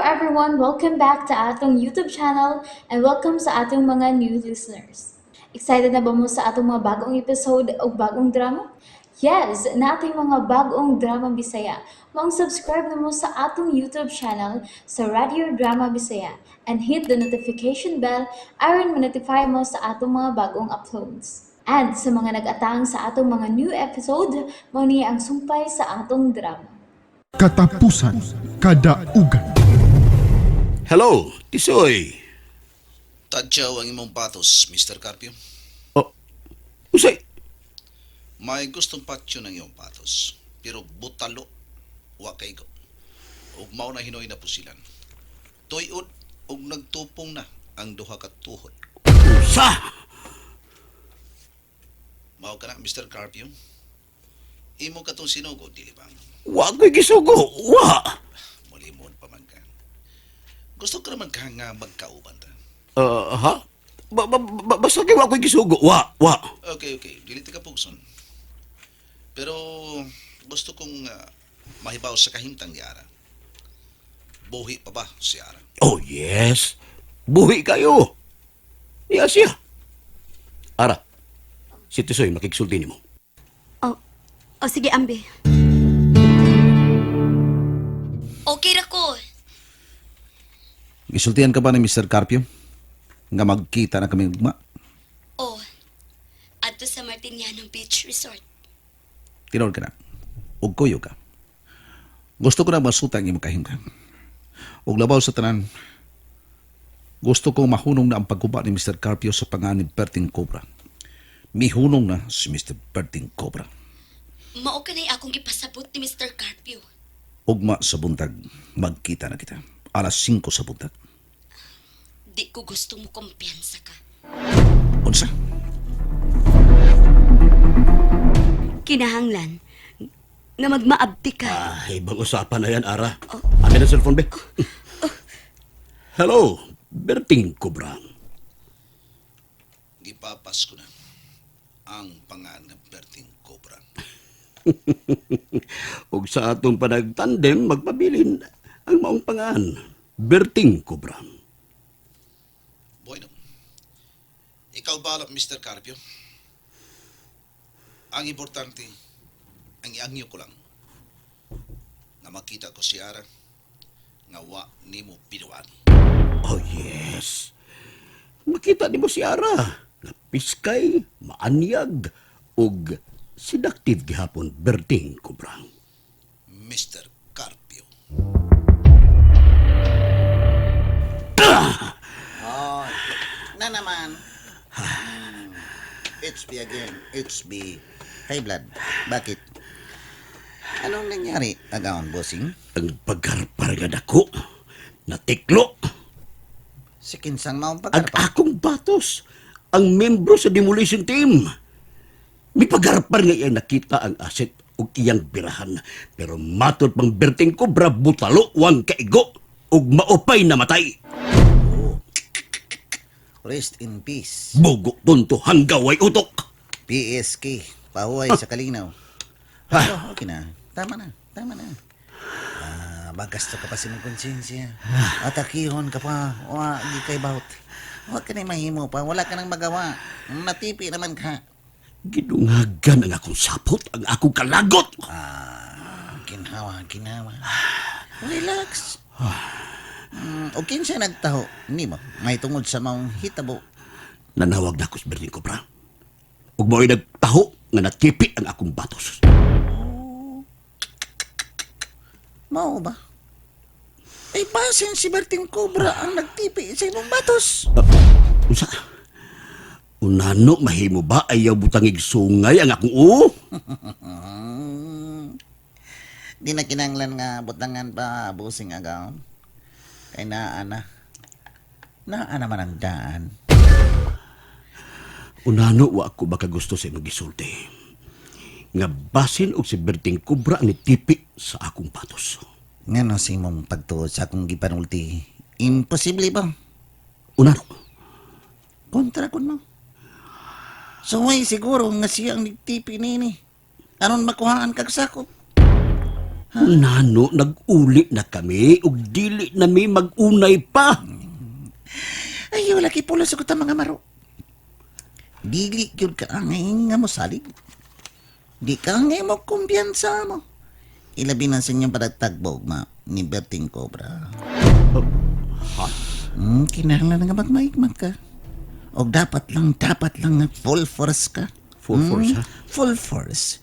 Everyone! Welcome back to atong YouTube channel and welcome sa atong mga new listeners. Excited na ba mo sa atong mga bagong episode o bagong drama? Yes! Naa tay mga bagong drama Bisaya. Maong subscribe na mo sa atong YouTube channel sa Radio Drama Bisaya and hit the notification bell aron ma-notify mo sa atong mga bagong uploads. And sa mga nag-atang sa atong mga new episode, mao ni ang sumpay sa atong drama. Katapusan Kadaugan. Hello, Tisoy. Tadyaw ang imong patos, Mr. Carpio. Oh, unsay? May gustong patyo ng iyong patos, pero butalo, wa kay go. Ug mao na hinoy na pusilan. Tuyod ug nagtupong na ang duha ka tuhod. Usa! Mao ka na, Mr. Carpio. Imo katong sinugo, dili ba? Wa ko'y gisugo. Wa! Mulimod pa man ka. Gusto ka naman ka nga magkauban ta. Ha? Basta kay wa ko'y gisugo. Wa, wa. Okay. Dili ta ka pugson. Pero gusto kong mahibaw sa kahimtang ni Ara. Buhi pa ba si Ara? Oh, yes. Buhi kayo. Niya siya. Ara, si Tisoy makigsulti nimo. Oh, sige, ambi. Okay ra ko. Gisultihan ka ba ni Mr. Carpio? Nga magkita na kami ugma. Oh, adto sa Martiniano Beach Resort. Tinuod ka na. Ug kuyo ka. Gusto ko na masuta ang imong kahimtang. Ug labaw sa tanan, gusto kong mahunong na ang pagguba ni Mr. Carpio sa pangan ni Berting Cobra. Mihunong na si Mr. Berting Cobra. Mao kanay akong gipasabot ni Mr. Carpio. Ugma sa buntag, magkita na kita. Alas 5 sa buntag. Di ko gusto mo kumpiyansa ka. Unsa? Kinahanglan nga magmaabti ka. Ah, ibang usapan na yan, Ara. Amin ang cellphone, be. Hello, Berting Cobra. Gipapas ko na ang pangan ng Berting Cobra. Ug sa atong panagtandem, magpabilin ang maong pangan. Berting Cobra. Bueno. Ikaw balak, Mr. Carpio. Ang importante, ang iangyo ko lang, na makita ko si Ara, nga wa nimo binuan. Oh, yes. Makita nimo si Ara. Napiskay, maanyag, ug seductive gihapon Berting Cobra. Mr. Carpio. Oh, na naman. HB again. HB. Hey, Blood. Bakit? Anong nangyari, agaon, bossing? Ang pagharpar nga dako, natiklo, Si Kinsang maong ang pagkarpa. akong batos, ang membro sa demolition team. May pagharpar nga iyang nakita ang asset ug iyang birahan. Pero matod pang Berting Cobra, butalo, wang kaigo, ug maupay namatay. Rest in peace. Bugo tunto hanggaway utok. PSK. Pahuway sa kalinaw. Pero okay na. Tama na. Tama na. Ah, bagasto ka pa sa imong konsensya. Atakihon ka pa. Wa, di kay bout. Wa ka na mahimo pa. Wala ka nang magawa. Natipi naman ka. Gidungagan ang akong sapot, ang akong kalagot. Ah, ginhawa, ginhawa. Relax. O kinsa nagtaho nimo may tungod sa maong hitabo? Nanawag na ako sa Berlin Cobra. Ug mao'y nagtaho nga natipi ang akong batos. Mao ba? Ay, basin si Berting Cobra ang nagtipi sa imong batos. Unsa? Unano mahimo ba ayaw butangig sungay ang akong uo? Di na kinanglan nga butangan pa busing agaw. Kay naa na. Naa naman ang daan. Unano wa ako baka gusto sa imong gisulti. Nga basin og si Berting Cobra ang nitipi sa akong batos. Ngano sa imong pagtuod sa akong gipanulti? Imposible ba? Unano? Kontra kun mo. Suway siguro nga siya ang nagtipi nini. Aron makuhaan kag sakop. Nano, nag-uli na kami ug dili na mi mag-unay pa. Ay, wala kay pulos sa kutang mga maro. Dili gyud ka angay nga mo salig. Di ka angay mo kumpiyansa mo. Ilabi na sa inyong padagtagbog, ma, ni Berting Cobra. Ha? Kinahanglan nga magmaigmat ka. O dapat lang nga full force ka. Full force, ha? Full force.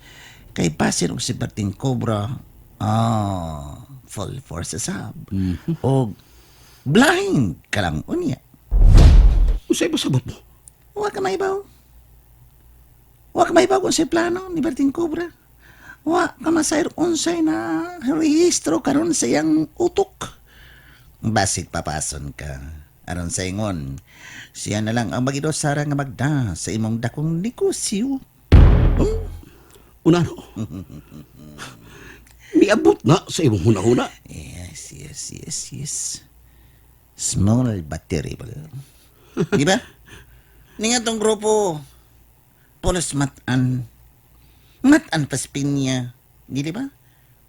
Kay basin og si Berting Cobra, full force sab. O blind ka lang unya. Unsay ba sabot mo? Wa ka maibaw. Wa ka maibaw kung sa plano ni Berting Cobra. Wa ka masayro unsay na rehistro karon sa iyang utok. Basig papason ka. Aron sa ingon, siya na lang ang magidosara nga magda sa imong dakong negosyo. Unano? Miabot na sa imong hunahuna. Yes. Small but terrible. Di ba? Ni nga tong grupo, pulos matan. Matan pas pinya. Di ba?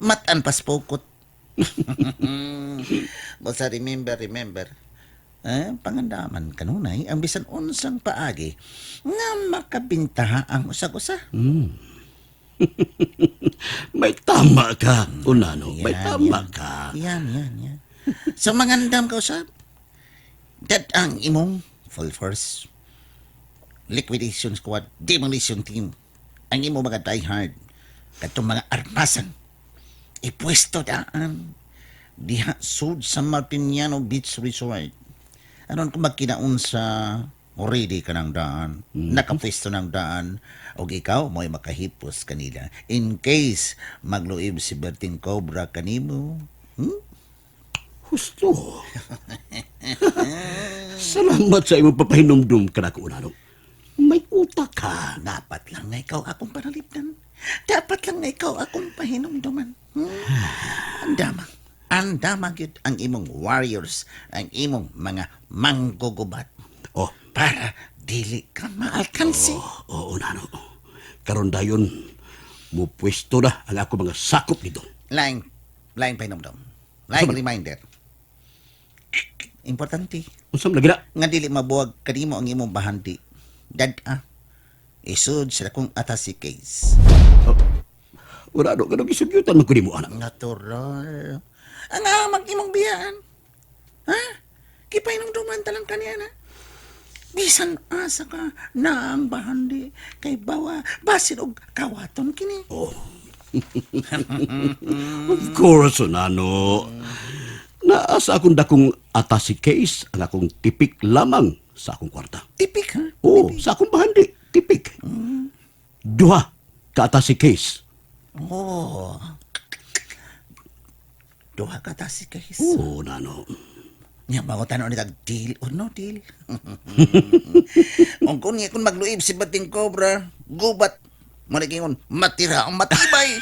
Matan pas pukot. Basta remember, remember. Eh, pangandaman kanunay ang bisan unsang paagi nga makabintaha ang usag-usa. May tama ka, Unano. May Yan, tama yan. ka. Yan, yan, yan. So mangandam ka usab. That ang imong full force liquidation squad, demolition team. Ang imong mga diehard, katong mga armasan. Ipwesto daan diha sud sa Martiniano Beach Resort. Aron kung magkinaon sa ready ka ng daan, nakapwesto ng daan, og ikaw mo'y makahipos kanila. In case magluib si Berting Cobra kanimo, Husto. Salamat sa imong papahinumdum ka na ko, Unano. May utak ka. Dapat lang na ikaw akong panalipdan. Dapat lang na ikaw akong pahinumduman. Andama. Andama gyud ang imong warriors, ang imong mga manggugubat. Oh, Para dili ka maalkansi. oo, Unano. Karon dayon, mupwesto na ang ako mga sakop nito. Laing, laing pahinumdum. Laing reminder. Importante Unsa man lagi na? nga dili mabuwag kanimo ang imong bahandi. Dad-a. Isud sa akong atasi case. Unano, ganun gisugyutan man ko nimo, anak. Natural. Ang amag imong biyaan. Ha? Kipainumduman talang kaniya na. Bisan asa ka na ang bahandi kay bawa basin og kawaton kini. Of course, Unano. Naa sa akong dakong atasi case ang akong tipik lamang sa akong kwarta. Tipik ha? Oo, sa akong bahandi, tipik. Duha ka atasi case. Oh. Duha ka ta si case. Oo, Nano. Nya mangutan ni tag deal or no deal. Ang kun niya kun magluib si Bating Cobra, gubat. Maligingon, matira ang matibay.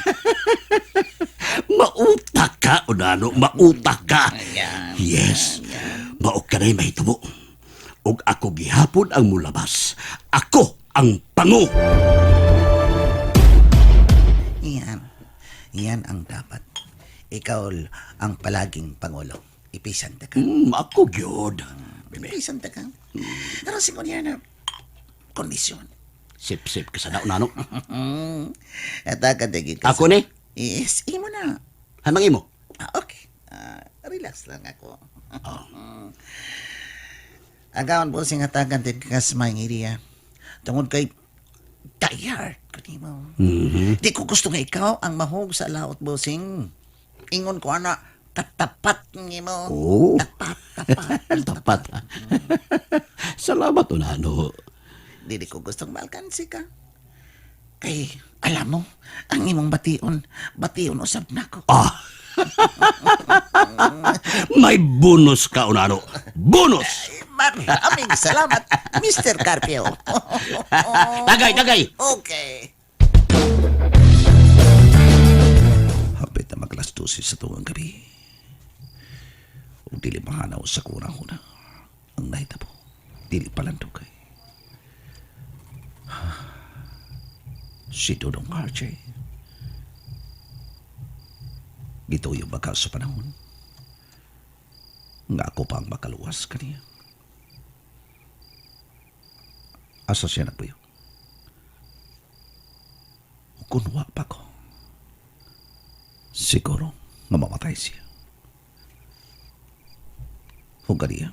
Mautak ka, Unano, mautak ka. Ayan. Yes. Mao ka na'y mahitabo. Ug ako gihapon ang mulabas. Ako ang pango. Yan. Yan ang dapat. Ikaw ang palaging pangulo. Ipisan ta ka. Ako gyud. Bebe, Ipisan ta ka. Pero si na kondisyon. sip-sip ka sa na, Unano. At agad ka. Ako ni? Yes, imo na. Hamang imo. Ah, okay. Ah, relax lang ako. Agawan po sing hatagan din ka sa mga iriya. Tungod kay tired ko nimo. Di ko gusto nga ikaw ang mahog sa laot, bossing. Ingon ko ana, katapat nimo. Oh. Tapat, tapat. Tapat. Salamat, Unano. Dili ko gustong maalkansi ka. Kay, alam mo, ang imong bation, bation usab nako. Ah. May bonus ka, Unano. Bonus! Maraming salamat, Mr. Carpio. Tagay, tagay! Okay. Hapit na mag-alas 12 sa tuwang gabi. Ug dili mahanaw sa kuna-kuna. Ang nahitabo, dili palandugay. Si Dudong RJ. Gituyo ba ka sa panahon? Nga ako pa ang makaluwas kaniya. Asa siya nagpuyo? Kung wa pa ko, siguro nga mamatay siya. Kung kaniya,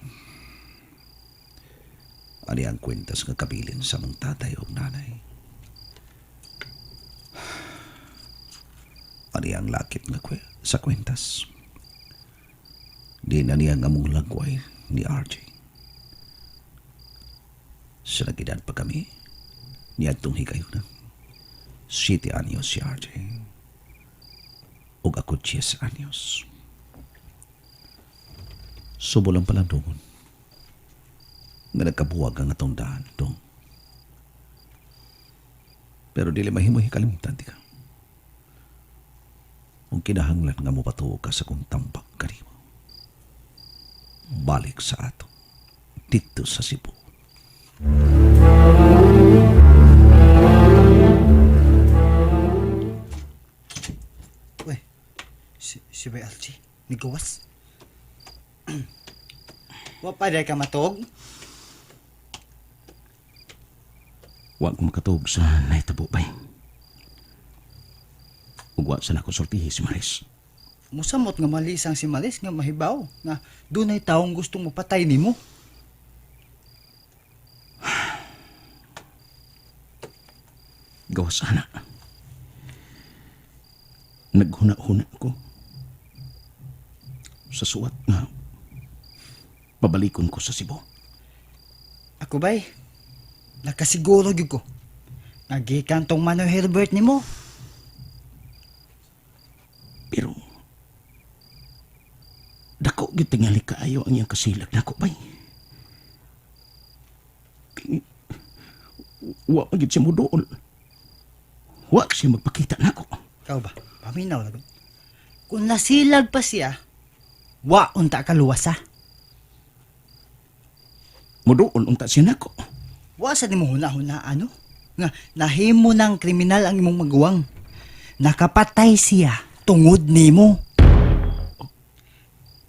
ani ang kwentas nga kabilin sa mong tatay o nanay. Ani ang lakip nga sa kwentas. Di na niya nga mong lagway ni RJ. Sa nagidad pa kami, niadtong higayon na. 7 anyos si RJ. Ug ako 10 anyos. Subo lang palang dungon. Nga nagkabuwag ang atong daan, dong. Pero dili mahimo hikalimtan di ka. Kung kinahanglan nga mopatuo ka sa kong tambak kanimo. Balik sa ato. Dito sa Cebu. Uy, si Bay Alchi, ni gawas. Wa pa ka matog? Wa ko makatuog sa nahitabo, bay. Ug wa sa nako sultihi si Maris. Musamot nga malisang si Maris nga mahibaw nga dunay taong gustong mapatay nimo. Gawas ana. Naghuna-huna ko sa suwat nga pabalikon ko sa Cebu. Ako bay, nakasiguro gyud ko. Nga gikan tong Manoy Herbert nimo. Pero dako gyud tingali kaayo ang iyang kasilag nako, bay. Kay wa man gyud siya moduol. Wa siya magpakita nako. Ikaw ba? Paminaw na gud. Kung nasilag pa siya, wa unta ka luwas ha. Moduol unta siya nako. Wa sa nimo huna-huna ano? Nga nahimo ng kriminal ang imong maguwang. Nakapatay siya tungod nimo.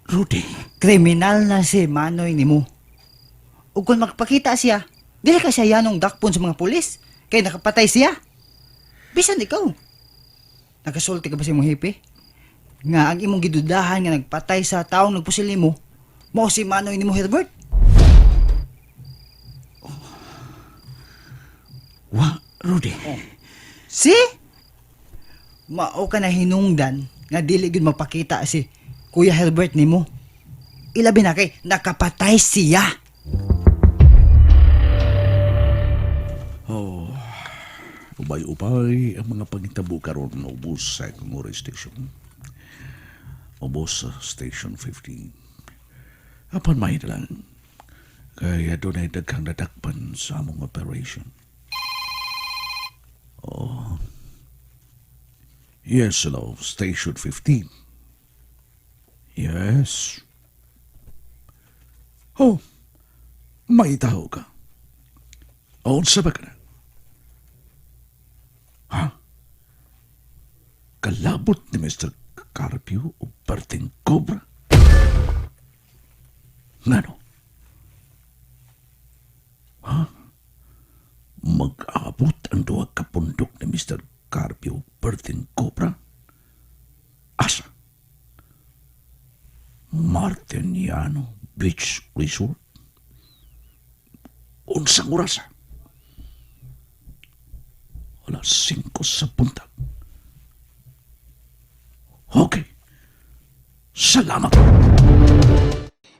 Rudy, Kriminal na si Manoy nimo. Ug kung magpakita siya, dili ka siya yanong dakpon sa mga pulis kay nakapatay siya. Bisan ikaw. Nakasulti ka ba sa imong hipi? Nga ang imong gidudahan nga nagpatay sa taong nagpusil nimo, mao si Manoy nimo Herbert. Wa, Rudy. See? Mao ka na hinungdan nga dili gyud magpakita si Kuya Herbert nimo. Ilabi na kay nakapatay siya. Oh, ubay-ubay ang mga pangitabo karon ubos sa Kongore Station. Ubos sa Station 15. Apan may lang. Kaya doon ay daghang nadakpan sa among operation. Oh. Yes, hello. Station 15. Yes. Oh, may tao ka. Unsa ba ka na? Ha? Kalabot ni Mr. Carpio o Berting Cobra? Ngano? Ha? Mag-abot ang duha ka pundok ni Mr. Carpio Berting Cobra? Asa? Martiniano Beach Resort? Unsang orasa? 5:00 sa buntag. Okay. Salamat.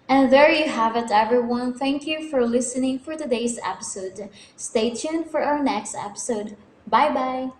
And there you have it, everyone. Thank you for listening for today's episode. Stay tuned for our next episode. Bye bye.